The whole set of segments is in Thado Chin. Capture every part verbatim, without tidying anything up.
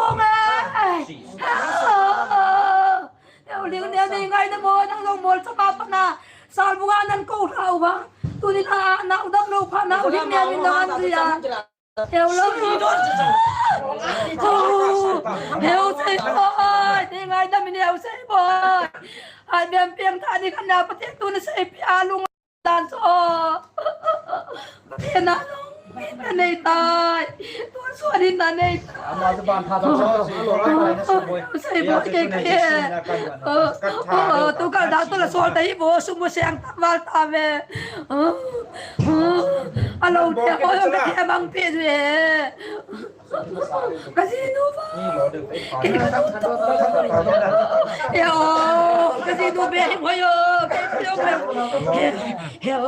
pong e. Eo ling ne mi ngai na mo nang jong mol chama pana. Sal bunga nan ko hlau ba. Tuni na na udam lo pha na uling ne mi na an dia. Heo lo. Heo sei boy. Ni ngai da min heo sei boy. Ai, bem piang tha ni kan na Pathen tu na sei pi a lung dan so. Pathen a lung min na nei tai. Tu so ni na nei tai. Ama tu ban tha ta so. Sei boy ke ke. Tu ka da tu la sol ta hi bo su mo siang ta val ta ve. Alo te ko ka te bang pe ve. Ka jinu ba. Ke ka tu to. Yo, ka jinu be him hoyo. Ke yo be. Yo,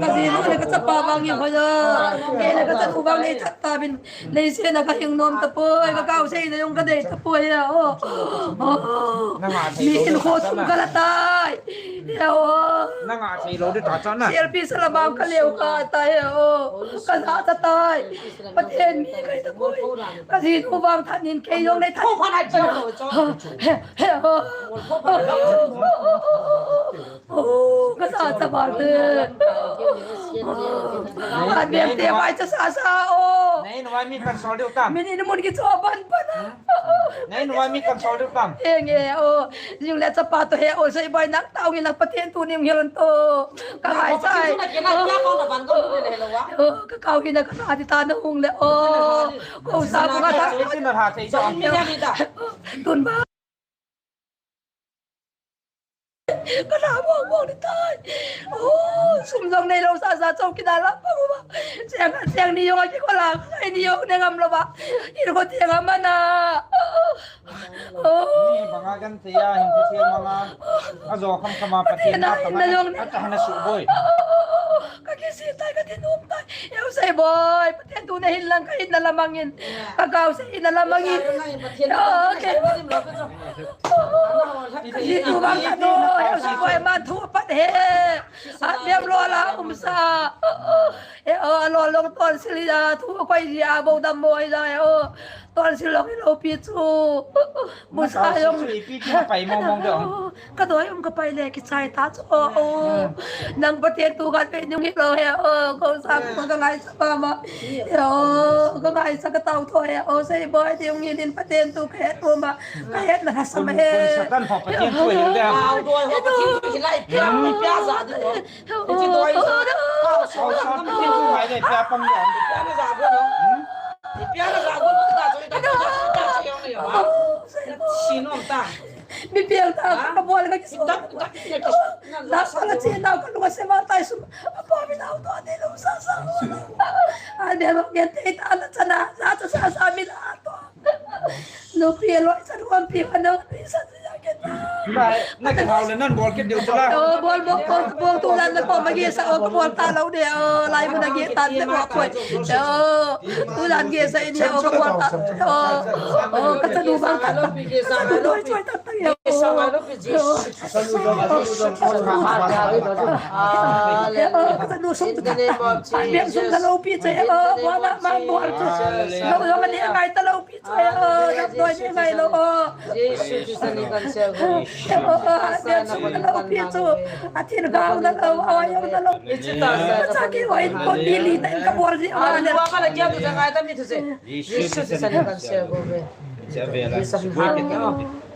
ka jinu le ka chapa bang him hoyo. Ke le ka chanu bang le chat ta bin. Nei se na ka hing nom ta poi. Ka kau sei na yong ka dei ta poi ya o. Mi in kho sum ka la tai. Ya o. Na nga sei lo de ta cha na. Selfie sala bang ka leo ka tai ya o. Ka la ta tai. Pathen mi kai ta koi. Ka jinu vang than in kei jong nei than. He, he, oh. Oh, ka sa sa bal te. An bem te vai cha sa sa, oh. Nei, no vai mi kan sol diu tam. Min in mun ki cho ban ban. Nei, no vai mi kan sol diu tam. Eng e, oh. Jing le chapa to he, oh, sei bai nang tao ngi nang Pathen tu ni ngi lon to. Ka ngai sai. Oh, ka kau hi na ka na di ta na hung le. Oh, ko sa ko ka ta. Tun ba. Ka na mo mo di tai. Oh, sum jong nei lo sa sa chau ki da la pa ba. Siang siang ni yong a ki ko la. Ai ni yong ne ngam lo ba. Ir ko ti ngam na. Ni banga kan te ya hin Pathen manga. A jo kham khama Pathen na khama. A ta na su boy. Ka kisi tai ka ti num tai. Eu sei boy. Pathen tu na hin lang ka hin na la mangin. Ka kau sei hin na la mangin. Okay. Ka ti tu bang ka no. Eu sei boy man thu pat he. A bem lo la um sa. E o lo long ton sili ya thu koi ya bo dam boy ya o. Ton sil long lo pi chu. Bu sa yong. Chu ipi ti pai mong mong de ong. Ka doi um ka pai le ki chai ta chu. O, o. Nang Pathen tu kan pe nung hi lo he. O, ko sa ko ka ngai sa pa ma. Yo, ka ngai sa ka tau tho he. O, sei boy ti ung in Pathen tu ka het tu ma. Ka het na ha sa ma he. Satan ho Pathen tu he de. Au doi ho Pathen tu hi lai pia mi pia za de. Ichi doi sa. Ka sa sa Pathen tu ngai de pia pang ya. Pia na za go no. Pia na za go no ta chu ta ta ta yong ne ya. Si nom ta. Mi piang ta ka bol ka kisu. Da sa la chi na ka lu se ma tai su. Apa mi nau to de lo sa sa. A de lo ke te ta la chana sa sa sa mi la to. No pi lo sa ru am pi ka no pi sa sa ya ke ta. Na, na ka hau le nan bol ke deu sa la. To bol bol bol bol tu la na ko ma ge sa o ko bol ta lo de o lai mu na ge ta de ko ko. To tu la ge sa ni o ko bol ta. To o ka sa du bang ta. Ka sa du choi ta ta ya o.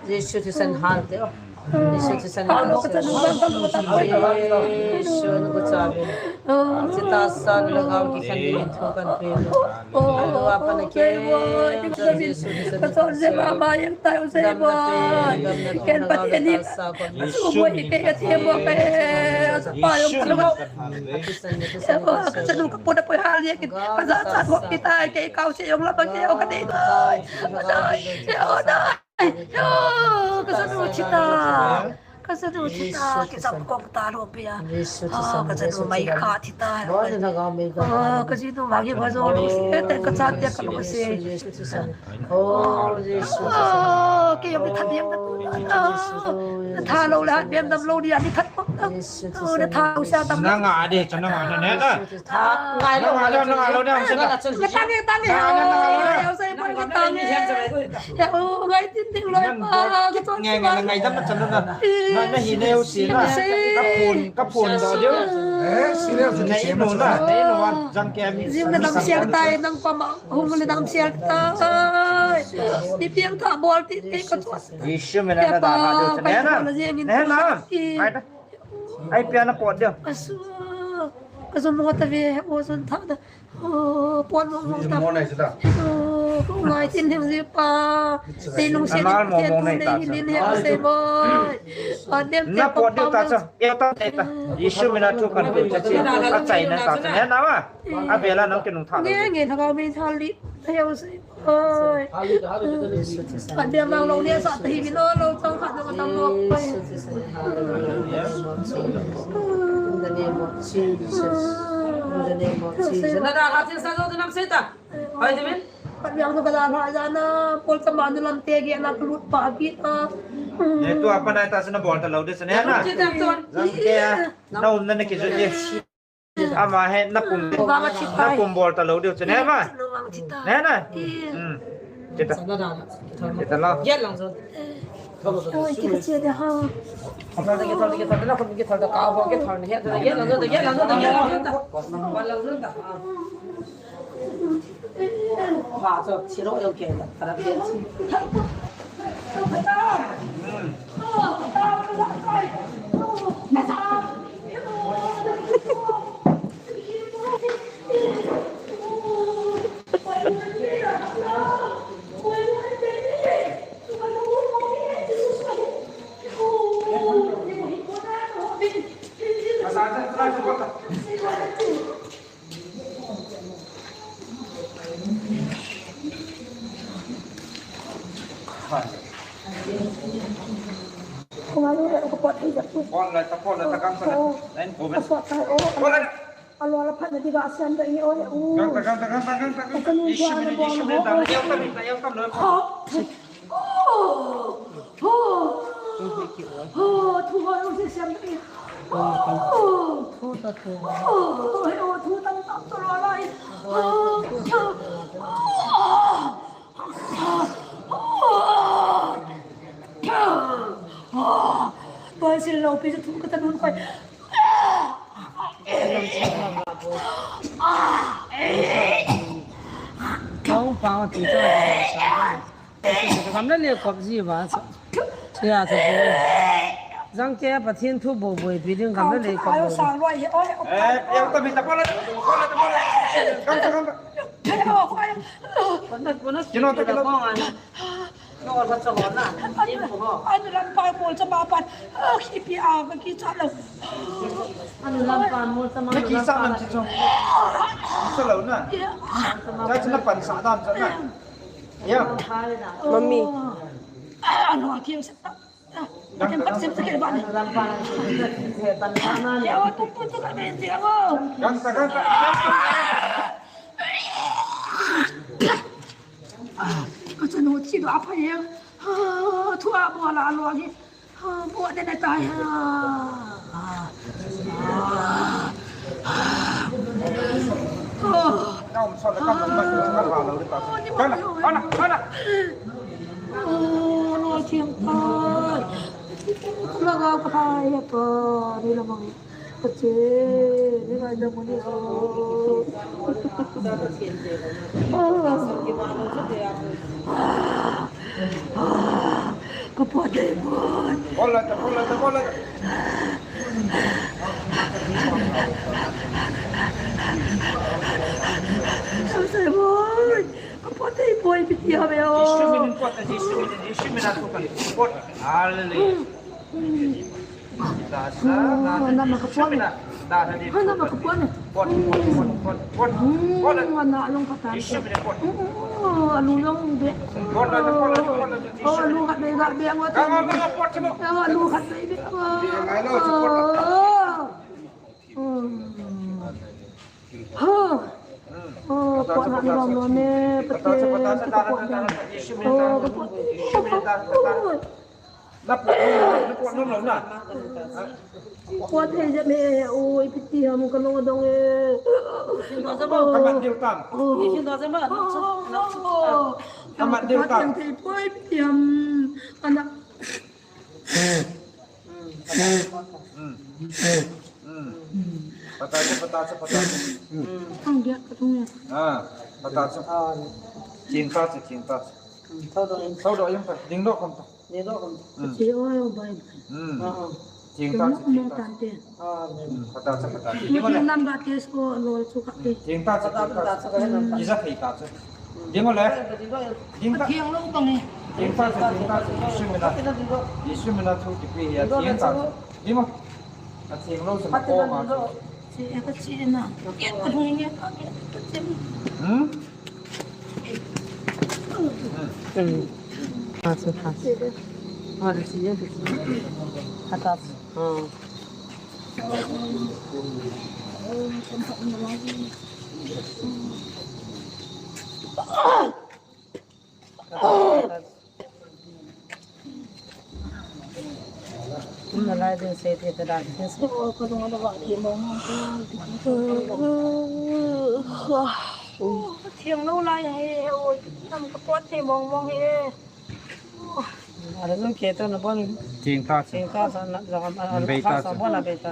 Jesu thisan hal te o. Jesu thisan hal te o. Jesu na ko cha ve. Chita san le gam ki khan ni thu kan pe. Alo apa na ke. Jesu thisan hal te o. Ken Pathen ni. Su mo i ke ka thiam mo ke. Pa yong ka lu. Ka chanu ka put a poi hal ye ki. Ka za cha ko kita ke kau se yong la ba ke o ka dei. Dei. Dei. Dei. Yo, ka sa du chita. Ka sa du chita, ki sa kong ta lo pia. Ka sa du mai kha chita. Ka sa du mai kha jo ni se, te ka sa te ka lo se. Ke yo mi that yang na tu na. Na tha lo la, bem dam lo ni, ani that ko. Na tha lo sa dam. Na nga de, cha na nga na ne da. Ngai lo, ngai lo, ngai lo, ngai lo. Na tang ye, tang ye. Ngai tin ding loi pa, kiton ngai, ngai, ngai dam na chan na. Na, na hi neo si na. Ka phone, ka phone da deu. Eh, serious. Na inu na, na inu wan jang ke mi. Jim na dam sial tai, nang pa ma, hung le dam sial tai. Ni piang ta bol ti, ti ko tu. Yeshu mina na da ha deu chan na. Na na. Ai ta. Ai pia na pot deu. Asu. Asu mo ta ve, o sun tha da. Oh, pon mong mong ta. Mo nai sida. Oh, ngai tin ding ji pa. Te nung se. Amal mo mong nai ta. Ni ni se boy. Pa dem te. Na pot deu ta cha. Eo ta te ta. Yeshu mina thu kan tu cha chi. A chai na ta cha. Ne na wa. A bela nang ke nung tha. Nge nge tha ka mi tha li. Eo se. Oi. Ka dia mang lo ne sa te hi lo lo chang kha na tam lo. In the name of Jesus. In the name of Jesus. Na da ka tin sa lo nam se ta. Hai de min. Ka dia lo ka da ha ja na pol ta ma nu lam te ge na lut pa ki ta. Ne tu apa na ta sa na bol ta lo de sa ne na. Jang ke. Na um na ne ki jo ye. Ama he na pum, na pum bol ta lo deu chu ne ma. Ne na. Hmm. Chita. Chita lo. Oi, chika che de ha. Kung ano na ako po, ay, ako. Pon la, ta pon la, ta kang sa. Oo. Lain po, men. Ako, ako. Pon la. Alo, ala, pa, na, di ba, asan, da, ini, oh, oh. Kang ta, kang ta, kang ta, kang ta, kang ta. Ako, nung Yeshu mina, Yeshu mina, da, yau tam, yau tam, lo. Oh. Oh. Oh. Oh, thu, oh, oh, se, se, oh. Oh. Thu ta, thu. Oh, oh, thu, tam, tam, to, lo, lai. Oh. Tua sil lo pi chu thu ka ta nun koi. Kau pa ti cha. Kam le le kop ji ba. Chia cha. Jang ke Pathen thu bo boi pi ding kam le le kop. Ayo sang loi he oi. Eh, yang ta mi ta pala. Pala ta pala. Kam ta kam ta. Kino ta kino. Anu lampa mol chama pan. Kipi a ka kicha lo. Anu lampa mol chama. Na kicha man chi chong. Sa lo na. Cha cha na pan sa dan cha na. Ya. Mummy. Anu a kiu sa. Anu lampa. He pan sa na. Ya, tu tu tu ka ben dia mo. Ganta ganta. Ka chanu chi do a pha ye. Thu a bo la lo hi. Bo de na ta ya. Ana, ana. Oh, no, thiam tai. Langa ka phai ya pa, ni la mang. Ka che, ni ngai da mo ni ho. Ka po dei mo. Bola ta, bola ta, bola ta. Ka po dei mo. Ka po dei mo, pi ti ha me o. Jisu min pot, Jisu min, Jisu min a tu kan pot. Hallelujah. Nama ka puan. Nama ka puan. Pot, pot, pot, pot, pot. Ana long katan. Alu long be. Alu khat be ga be. Alu khat be be. Ha. Oh, pot na ni long lo ne. Pati. Oh, pot. Na puat nom, na puat nom lou na. Puat thei jep e, oi, ipi ti ham ka lung adong e. Ka mat diu tam. Ka mat diu tam. Puat thei poi, ipi ti ham. Ana. Hmm. Hmm. Patah chu, patah chu, patah chu. Ang dia ka thung ya. Ah, patah chu. Ching ta chu, ching ta chu. Thau do in. Thau do in pa. Ding do kham ta. Ding do kham ta. Hmm. Che o yo bai. Hmm. Ah, ah. Ching ta chu, ching ta chu. Ah, patah chu, patah chu. Ding o le. Nam ga tes ko lo chu ka te. Ching ta chu, ching ta chu. Ji ja thei ta chu. Ding o le. Ding ta. Thiang lo tong ni. Ding ta chu, ding ta chu. Jesu mina. Jesu mina thu kipe hi a ding ta chu. Ding o. A thiang lo chu ma ko ma chu. Che ka che na. Ke ka thung ni ka ke ka che. Hmm? Hmm. Ha, so ha. Ha, de si ye de si. Ha ta. Ha. Kum na lai ding sei te ta dan. Thiang lo lai he, oi, tam ka puat thei mong mong he. Ara nu ke to na bon. Ching ta chu. Ching ta sa na, sa, sa, sa, bon na bei ta.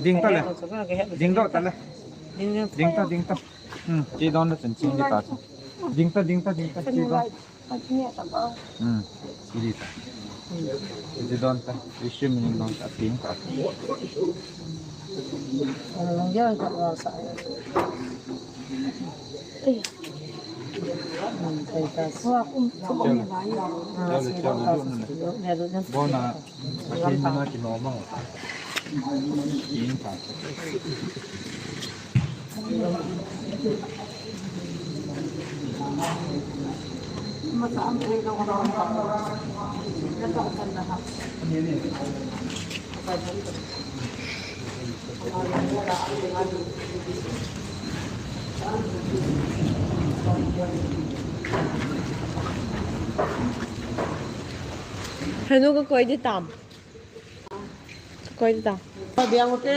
Ding ta le. Ding do ta le. Ding, ding. Ding ta, ding ta. Hmm, che don le chun ching ta chu. Ding ta, ding ta, ding ta, che don. Hmm, che di ta. Che don ta. Isim ni don ta, ding ta. Long ya ka wa sa. Hmm, che ta. Wa kum, kum ni la ya. Ah, che don ta. Bona. Hanu ka koi di tam. Ka koi di tam. Biang ute.